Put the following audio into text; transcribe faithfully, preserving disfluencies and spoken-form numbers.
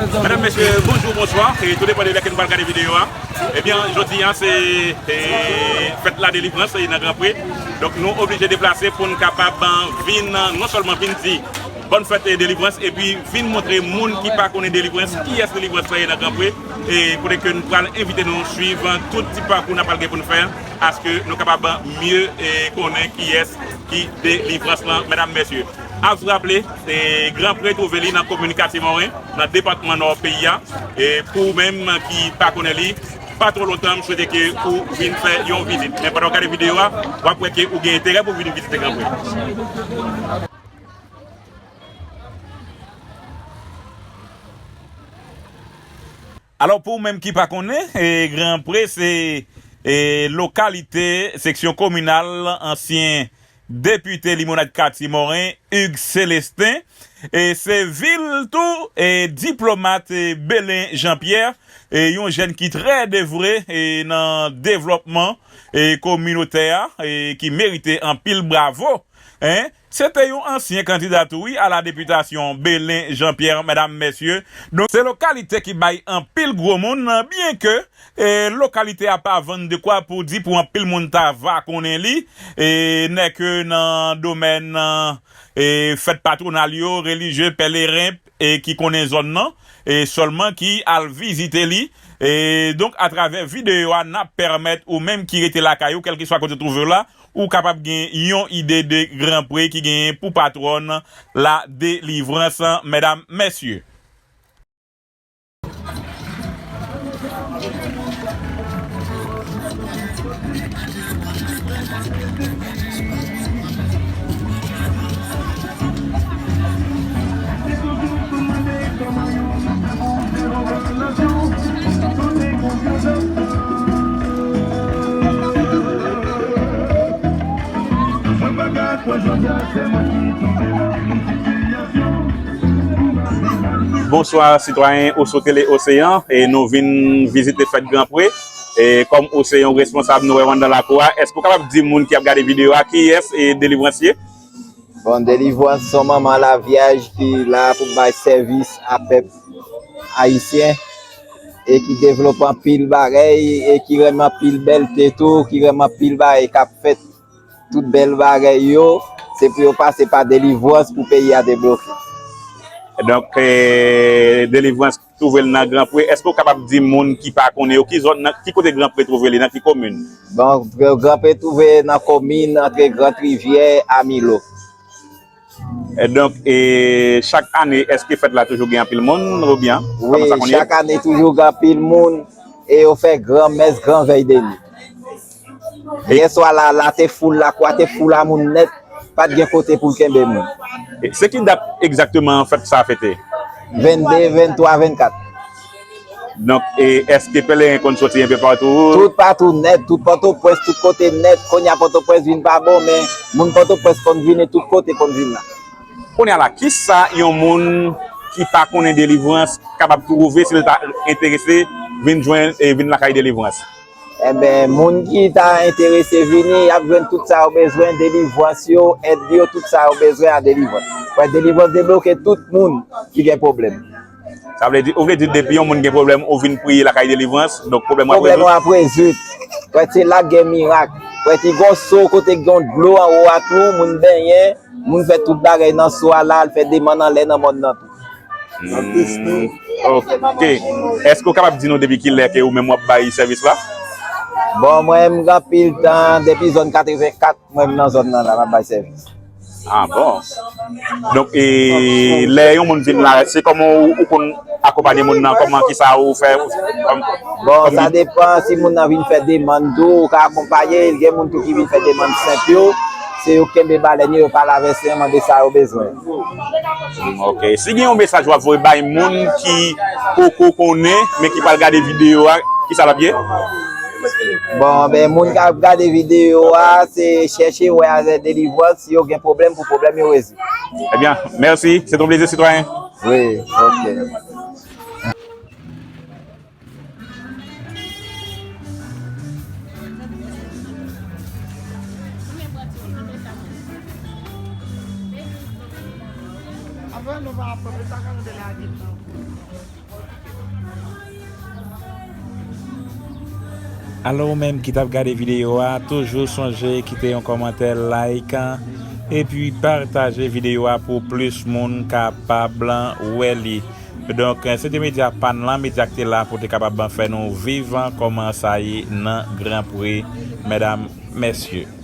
Medam, mesye, bonjou, bonswa. E tou depann de lè ke nou pral gade videyo a. Ebyen, jodi a, se e, fèt la delivrans e, nan Gran Pre. Donk, nou oblije deplase pou n kapab e, vin, non sèlman vin di bòn fèt e delivrans, epi vin montre moun ki pa konnen delivrans, kiyès delivrans la ye nan Gran Pre. E kote ke nou pral envite nou swiv tout ti pakou n ap pral gen pou n fè, aske nou kapab mye e, konnen kiyès ki delivrans lan, medam, mesye. Ap raple, e, Gran Pre twouve li nan komin Katye Moren, nan depatman Nò peyi a. E pou ou menm ki pa konnen li, pa twò lontan, m swete ke ou vin fè yon vizit. Men pandan w gade videyo a, w ap wè ke ou gen enterè pou vin vizite Gran Pre. Alò, pou ou menm ki pa konnen, e, Gran Pre se e, lokalite, seksyon kominal, ansyen depite Limonad Katye Moren, Hugues Célestin. E se vil tou, e, diplomat, e, Belen Jean Pierre, e, yon jèn ki trè devwe, e, nan devlòpman, e, kominotè a, e, ki merite anpil bravo. En, se te yon ansyen kandida tou, wi, a la depitasyon, Belen Jean Pierre, medam, mesye. Donk, se lokalite ki bay anpil gwo moun, byen ke, e, lokalite a pa vann dekwa pou di pou anpil moun ta va konnen li, e, nèke nan domèn, e, fèt patwonal yo, relijye, pèleren, e, ki konnen zòn nan, e, sèlman ki al vizite li. E, donk, atravè videyo a, n ap pèmèt ou menm ki rete lakay ou, kèlkeswa kote w twouve w la, ou kapab gen yon ide de Gran Pre ki genyen pou patwòn la delivrans, medam, mesye. Bonswa, sitwayen Oso Tele Oseyan, e nou vin vizite fèt Gran Pre. E kòm ou se yon responsab, nou wè w anndan lakou a, èske w kapab di moun ki ap gade videyo a kiyès e Delivrans ye? Bon, Delivrans se yon manman lavyaj ki la pou bay sèvis a pèp ayisyen e ki devlope anpil bagay e ki renmen anpil bèlte tou, ki renmen anpil bagay k ap fèt. Tout bèl bagay yo, se pou yo pase pa Delivrans pou peyi a debloke. Donk, e, Delivrans twouve l nan Gran Pre. Èske w kapab di moun ki pa konnen yo, ki zòn, nan ki kote Gran Pre twouve li, nan ki komin? Bon, Gran Pre twouve nan komin antre Grant Rivyè a Milo. E donk, e, chak ane, èske fèt la toujou gen anpil moun, oubyen kòman sa konn ye? Wi, chak ane toujou gen anpil moun, e yo fè gran mès, gran vèy de nuit. E yè swa la, la te foul, lakou a te foul a moun nèt, pa t gen kote pou l kenbe moun. E se ki dat egzakteman fèt sa a fete? Venn de, venn twa, venn kat. Donk, e èske pèleren konn soti enpe patou? Tout patou nèt, tout Pòtoprens, tout kote nèt. Kounye a Pòtoprens vin pa bon, men moun Pòtoprens konn vini, tout kote konn vin la. Kounye a la, kisa yon moun ki pa konnen Delivrans kapab twouve si l ta enterese vin jwenn, e vin lakay Delivrans? Enben, moun ki ta enterese vini, y ap jwenn tout sa yo bezwen, Delivrans yo, èd yo, tout sa yo bezwen a Delivrans. Wè, Delivrans debloke tout moun ki gen pwoblèm. Sa vle di, ou vle di depi yon moun gen pwoblèm, ou vin priye lakay Delivrans, donk pwoblèm w ap rezoud? Pwoblèm w ap rezoud. Wè, se la k gen mirak. Wè, ti gon so kote k gen dlo anwo a tou, moun benyen, moun fè tout bagay nan so a la, l fè demann anlè nan mòn nan tou. Hmm, ok. Èske w kapab di nou depi kilè ke ou menm w ap bay sèvis la? Bon, mwen, m gen anpil tan, depi zòn katrevenkat, mwen, m nan zòn nan la, m ap bay sèvis. Ah, bon. Donk, e, lè yon moun vin la, se kòman ou, ou konn akonpanye moun nan? Kòman, kisa ou fè? Kòm, bon, kòm sa depan si moun nan vin fè demann tou, ou ka akonpanye l. Gen moun tou ki vin fè demann senp yo. Se yo kenbe balèn yo, yo pale avè se yo, mande sa yo bezwen. Hmm, ok. Si gen yon mesaj w ap voye bay moun ki poko konnen, men ki pral gade videyo a, kisa l ap ye? Bon, ben, moun k ap gade videyo a, se chèche wè avè Delivrans, si yo gen pwoblèm, pou pwoblèm yo rezoud. Ebyen, mèsi. Se yon plezi, sitwayen. Wi, ok. Avan nou pa ap pran, nou pa ka rete la vit, non. Alò, ou menm ki t ap gade videyo a, toujou sonje kite yon kòmantè, like, epi pataje videyo a pou plis moun kapab wè li. Donk, se te medya pa n lan, medya ki te la pou te kapab fè nou viv kòman sa ye nan Gran Pri, medam, mesye.